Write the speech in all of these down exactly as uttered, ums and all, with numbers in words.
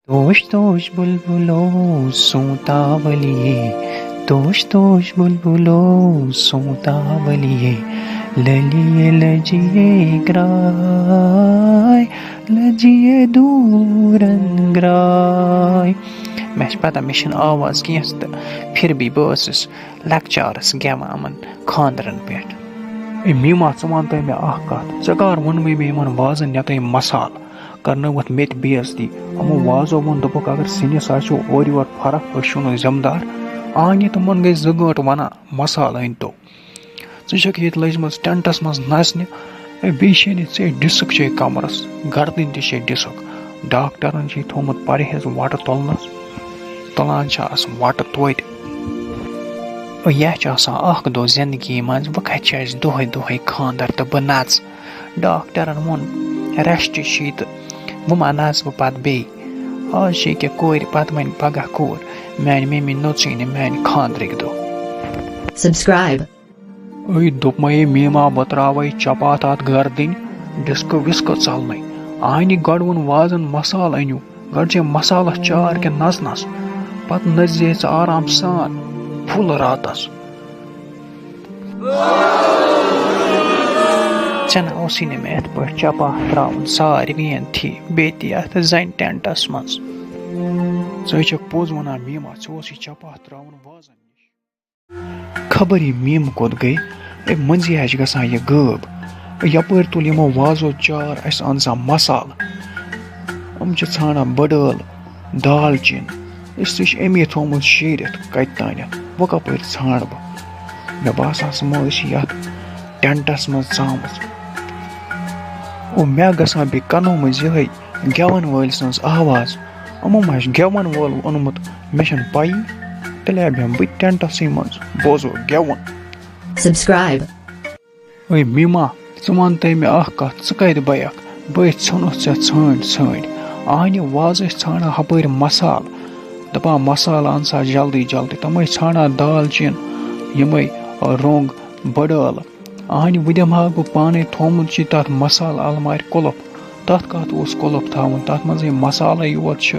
توش توش بلبلو سونتاولیے، توش توش بلبلو سونتاولیے، للیے لجیے گراے، لجیے دورن گراے۔ مےٚ چھِ پتہ، مےٚ چھِنہٕ آواز کینٛہہ، تہٕ پھر بھی بہٕ ٲسٕس لۄکچارس گٮ۪وان یِمن خانٛدرن پٮ۪ٹھ۔ اے میٖما، ژٕ وَن تہٕ مےٚ اکھ کَتھ، ژےٚ کَر ووٚنمَے مےٚ یِمَن وازَن نٮ۪تٲے مصالہٕ؟ کَرنٲوٕتھ مےٚ تہِ بے عزتی۔ یِمو وازو ووٚن، دوٚپُکھ، اگر سِنِس آسیو اورٕ یورٕ فرق، أسۍ چھِو نہٕ ذمہٕ دار۔ آنہِ تِمَن گٔے زٕ گٲنٛٹہٕ وَنان، مصالہٕ أنۍ تو۔ ژٕ چھَکھ ییٚتہِ لٔجمٕژ ٹٮ۪نٹَس منٛز نَژنہِ۔ اے، بیٚیہِ چھے نہٕ ژےٚ ڈِسٕک چھے کَمرَس، گردٕنۍ تہِ چھے ڈِسٕک۔ ڈاکٹرَن چھے تھوٚومُت پرہیز وَٹہٕ تُلنَس، تُلان چھِ آسہٕ وَٹہٕ توتہِ۔ اے، یہِ چھِ آسان اَکھ دۄہ زِندگی منٛز، وۄنۍ کَتہِ چھِ اَسہِ دۄہَے دۄہَے خانٛدَر تہٕ بہٕ نَژٕ؟ ڈاکٹرَن ووٚن، rest چھُے تہٕ وۄنۍ ما نَژٕ بہٕ پَتہٕ بیٚیہِ؟ آز چھِ ییٚکیٛاہ کورِ، پَتہٕ وَنہِ پَگاہ کوٗر، میٛانہِ مٔمی نوٚژٕے نہٕ میٛانہِ خانٛدرٕکۍ دۄہ۔ Subscribe۔ أے دوٚپمَے میٖما، بہٕ ترٛاوَے چپاتھ اَتھ گردٕنۍ، ڈِسکہٕ وِسکہٕ ژَلنَے۔ آنہِ گۄڈٕ ووٚن وازَن، مصالہٕ أنِو، گۄڈٕ چھے مصالَس چار کہِ نَژنَس، پَتہٕ نٔژزے ژٕ آرام سان فُل راتَس۔ ژےٚ نہ اوسُے نہٕ مےٚ یِتھ پٲٹھۍ چپاتھ ترٛاوُن ساروِیَن تھی، بیٚیہِ تہِ یَتھ زَنہِ ٹٮ۪نٹَس منٛز۔ ژٕ ہے چھَکھ پوٚز وَنان میٖما، ژےٚ اوسُے چپاتھ ترٛاوُن وازَن نِش۔ خبر یہِ میٖمہٕ کوٚت گٔے، اے، مٔنٛزی ہا چھِ گژھان یہِ غٲب۔ اے، یَپٲرۍ تُل یِمو وازو چار، اَسہِ اَن سا مصالہٕ۔ یِم چھِ ژھانٛڈان بٔڈ ٲل، دالچیٖن۔ أسۍ تہِ چھِ أمی تھوٚومُت شیٖرِتھ کَتہِ تانٮ۪تھ۔ وۄنۍ کَپٲرۍ ژھانٛڈٕ بہٕ؟ مےٚ باسان، سُہ ما ٲسۍ یَتھ ٹٮ۪نٹَس منٛز ژامٕژ۔ او، مےٚ گژھان بیٚیہِ کَنو مٔنٛزۍ یِہوٚے گٮ۪وَن وٲلۍ سٕنٛز آواز۔ یِمو ما آسہِ گٮ۪وَن وول اوٚنمُت، مےٚ چھَنہٕ پَیی۔ تیٚلہِ ہا بیٚہمہٕ بہٕ ٹٮ۪نٹَسٕے منٛز، بوزو گٮ۪وُن۔ Subscribe۔ اے میٖما، ژٕ وَن تہٕ مےٚ اَکھ کَتھ، ژٕ کَتہِ بَیَکھ؟ بہٕ ہے ژھیوٚنُتھ ژےٚ ژھٲنٛڈۍ ژھٲنٛڈۍ۔ آنہِ وازٕ ٲسۍ ژھانٛڈان ہُپٲرۍ مصالہٕ، دَپان مصالہٕ اَن سا جلدی جلدی۔ تِم ٲسۍ ژھانٛڈان دالچیٖن، یِمَے رۄنٛگ، بٔڈ ٲلہٕ۔ اہنہِ، وۄنۍ دِمہٕ ہاکھ بہٕ پانے، تھومُت چھُے تتھ مصالہٕ المارِ قُلف۔ تتھ کتھ اوس قُلف تھاوُن؟ تتھ منٛزٕے مصالے یوت چھُ۔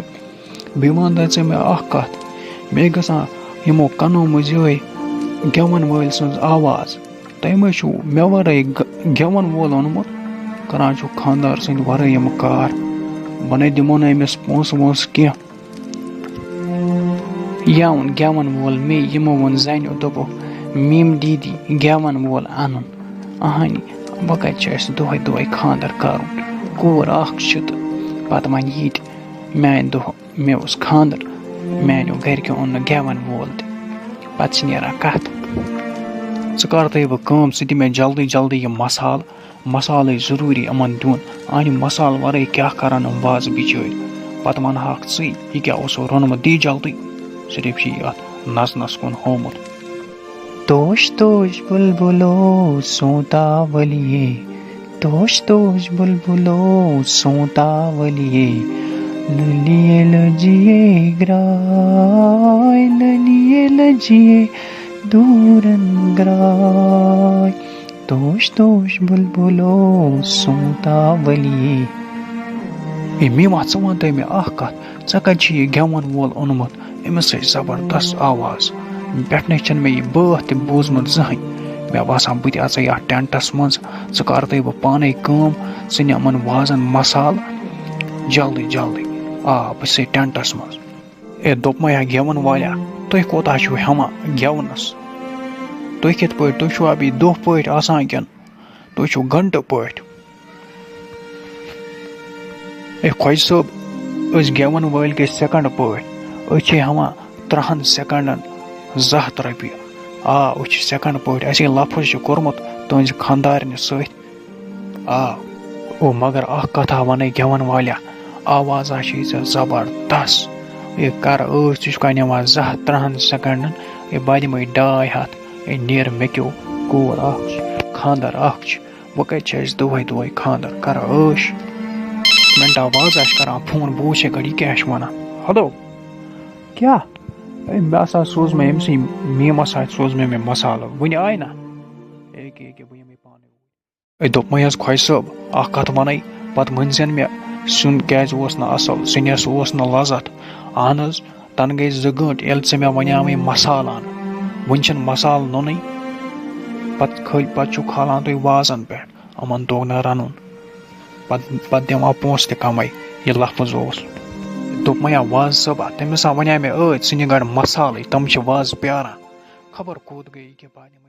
بیٚیہِ وَن تہٕ ژٕ مےٚ اکھ کتھ، مےٚ گژھان یِمو کنو منٛز یِہوٚے گٮ۪ون وٲلۍ سٕنٛز آواز۔ تۄہہِ ما چھُو مےٚ ورٲے گ-، گٮ۪ون وول اوٚنمُت؟ کران چھُو خانٛدار سٕنٛدِ ورٲے یِم کار۔ بہٕ نے دِمو نہٕ أمِس پونٛسہٕ وونٛسہٕ کینٛہہ۔ یہِ اوٚن گٮ۪وَن وول مے، یِمو ووٚن زَنیو، دوٚپُکھ، "میٖم دیٖدی، گٮ۪وَن وول اَنُن۔" اَہَنہِ، وۄنۍ کَتہِ چھِ اَسہِ دۄہَے دۄہَے خانٛدَر کَرُن؟ کوٗر اَکھ چھِ تہٕ پَتہٕ وۄنۍ یہِ تہِ میٛانہِ دۄہ، مےٚ اوس خانٛدَر، میٛانیو گَرِکیو اوٚن نہٕ گٮ۪وَن وول تہِ۔ پَتہٕ چھِ نیران کَتھ۔ ژٕ کَر تہٕ وۄنۍ کٲم، ژٕ دِ مےٚ جلدی جلدی یہِ مصالہٕ۔ مصالے ضروٗری یِمن دیُن۔ اَہنہِ مصالہٕ ورٲے کیٛاہ کرن یِم وازٕ بِچٲرۍ؟ پتہٕ وَنہٕ ہاکھ ژٕے، یہِ کیٛاہ اوسو روٚنمُت، دی جلدی۔ صرف چھِ یہِ اَتھ نژنس کُن ہومُت۔ توش توش بلبلو سونتا ولیے، توش توش بلبلو سونتا ولیے، للیے لجیے گراے، للیے لجیے دورن گراے۔ توش توش بلبلو سونتا ولی۔ اے میٖما، ژٕ وَن تہٕ مےٚ اَکھ کَتھ، ژےٚ کَتہِ چھُ یہِ گٮ۪وَن وول اوٚنمُت؟ أمِس چھِ زبردست آواز، پٮ۪ٹھٕ نَے چھَنہٕ مےٚ یہِ بٲتھ تہِ بوٗزمُت زٕہٕنۍ۔ مےٚ باسان، بہٕ تہِ اَژَے یَتھ ٹٮ۪نٹَس منٛز، ژٕ کَر تہٕ بہٕ پانَے کٲم، ژٕ نہِ یِمَن وازَن مصالہٕ جلدی جلدی۔ آ، بہٕ چھُسَے ٹٮ۪نٹَس منٛز۔ اے، دوٚپمَے ہا گٮ۪وَن والیا، تُہۍ کوتاہ چھِو ہٮ۪وان گٮ۪ونَس؟ تُہۍ کِتھ پٲٹھۍ؟ تُہۍ چھِوا بیٚیہِ دۄہ پٲٹھۍ آسان کِنہٕ تُہۍ چھِو گھنٹہٕ پٲٹھۍ؟ اے، خۄجہِ صٲب، أسۍ گٮ۪وَن وٲلۍ گٔے سٮ۪کنٛڈ پٲٹھۍ۔ أسۍ چھِ ہٮ۪وان ترٛہَن سٮ۪کنٛڈَن زٕ ہَتھ رۄپیہِ۔ آ، أسۍ چھِ سٮ۪کنٛڈ پٲٹھۍ۔ اَسہِ یہِ لفظ چھُ کوٚرمُت تُہٕنٛزِ خانٛدارنہِ سۭتۍ۔ آ، او مگر اکھ کتھا ونے گٮ۪ون والیا، آواز ہا چھے ژےٚ زبردست۔ اے کر عٲش، ژٕ چھُکھا نِوان زٕ ہتھ ترٕہن سیکنڈن؟ اے بہٕ دِمے ڈاے ہتھ۔ اے نیر مےٚ کیو، کوٗر اکھ چھِ، خانٛدر اکھ چھُ، وۄنۍ کتہِ چھِ اَسہِ دۄہے دۄہے خانٛدر؟ کر عٲش۔ منٹا واز آسہِ کران فون، بہٕ وٕچھے گۄڈٕ یہِ کیٛاہ چھُ ونان۔ ہیلو، کیٛاہ؟ اے مےٚ ہسا سوز مےٚ أمۍ سٕے میٖمس اتھِ سوز مےٚ مےٚ مسالہٕ، وُنہِ آے نہ؟ اے کیٛاہ، ییٚکیٛاہ بہٕ یِمے پانے۔ اے، دوٚپمَے حظ خۄجہِ صٲب، اَکھ کَتھ وَنَے، پَتہٕ مٲنۍ زٮ۪ن مےٚ، سیُن کیٛازِ اوس نہٕ اَصٕل، سِنِس اوس نہٕ لَذت۔ اَہن حظ، تَنہٕ گٔے زٕ گٲنٛٹہٕ، ییٚلہِ ژٕ مےٚ وَنیٛاوٕے مصالہٕ اَن۔ وٕنہِ چھِنہٕ مصالہٕ نوٚنُے۔ پَتہٕ کھٲلۍ، پَتہٕ چھُو کھالان تُہۍ وازَن پٮ۪ٹھ۔ یِمَن توٚگ نہٕ رَنُن۔ پَتہٕ، پَتہٕ دِوان پونٛسہٕ تہِ کَمٕے۔ یہِ لفظ اوس۔ دوٚپمَے یا وازٕ صٲبا، تٔمِس ہا وَنیٛاے مےٚ ٲدۍ، ژٕ نہِ گۄڈٕ مصالٕے، تِم چھِ وازٕ پیٛاران۔ خبر کوٚت گٔے یہِ کیٛاہ پَتہٕ۔